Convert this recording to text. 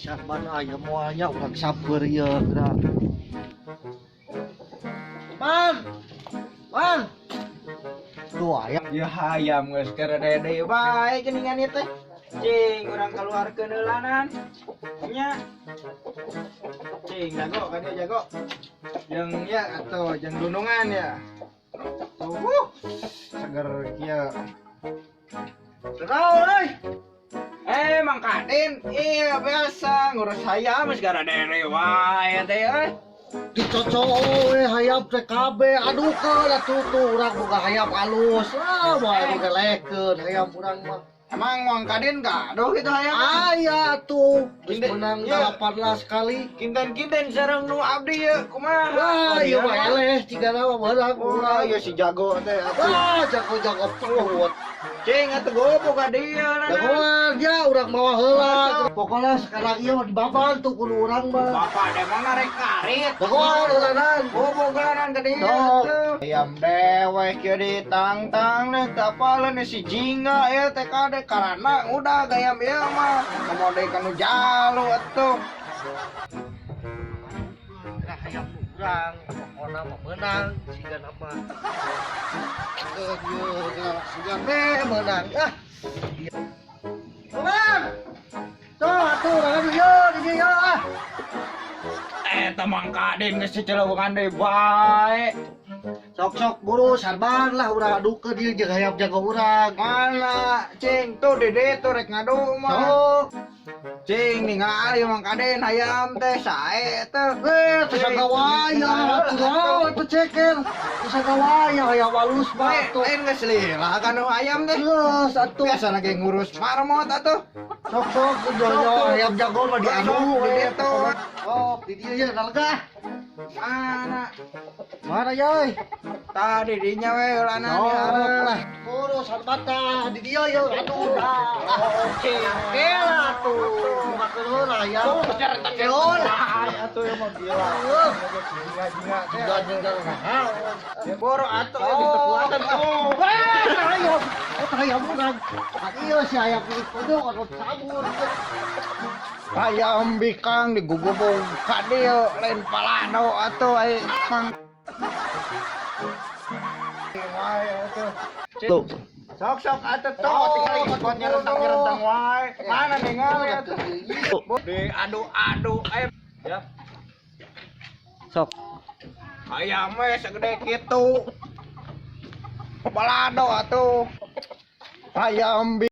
Sarman aya moalnya urang sabar ieu geura. Man. Man. Tuh aya. Ya hayam geus keur deui bae geuningan ieu teh. Cing, urang keluarkeun heulanan. Nya. Cing, jago kan ya jago. Jeung ya atuh jeung dunungan ya. Tuh, seger kieu. Naon euy? Eh, Mang Kadin, iya biasa ngurus hayam geus gara dere wae teh euy. Dicocok we hayam teh kabeh, adukeun atuh tuh urang boga hayam alus. Ah, moal digelehkeun hayam urang mah. Emang Mang Kadin gaduh gitu hayam? Aya tuh, geus Kinten- menang iya. 18 kali. Kinten-kinten sareng nu abdi ye kumaha? Wah, ieu mah eleh cigana mah meunang Wah, urang. ya si jago teh atuh. Wah, jago-jago perut. Cing atuh gopo ka dieu na. Jagoan ya urang mawa heula. Pokoknya sekarang ieu mah dibabantu kudu urang mah. Bapak deh mau narik karit. Jagoan heulanan. Gopo gelaran ka dieu Sok. tuh. Ayam dewek kieu ditangtang nih teu apaleun si jingga ya teh kade karana udah gayam ieu mah. Komo deui kanu jalu atuh. Nah, hayam urang pokokna mah meunang sigana mah. Keun ieu siga we meunang ah. Menang. Tuh, atuh urang anu ieu di dieu ah. Eta Mang Kadin geus cicileuweungan deui bae. Sok-sok buru sarban lah urang adukeun ieu jeung hayam jago urang. Mana cing tuh dede tuh rek ngadu mah. Sok. Cing ningali Mang Kadin hayam teh sae teh. Eh, teu sagawaya atuh naon atuh ceker. Teu sagawaya hayam alus mah Lain atuh. lain geus lila kanu hayam teh. Geus atuh. Biasa lagi ngurus marmot atuh. Sok-sok kudu hayam jago mah diadu Sok, we. di ditu. Sok di dieu ye lega. Mana? Mana yeuy? Tadi dinya we heulana di Sok hareup. lah. Buru sarbata di dieu ye aduh dah. Cing. Kela tuh. Makeun heula hayam. Keun. Atuh ya mah gila. Jinga-jinga teh. Jingga-jingga naon. Ya boro atuh ya geus kekuatan tuh. Wah, hayam. Oh, hayam urang. Iya si hayam ini kudu kudu sabur. Hayam bikang digugubung ka dieu lain palano atuh ai Mang. Wae atuh. Tuh. Sok sok atuh tuh tinggal ikut nyerentang-nyerentang wae. Mana ningali atuh. Diadu-adu eh. Ya. Sok. Hayam we segede kitu. Balado atuh. Hayam.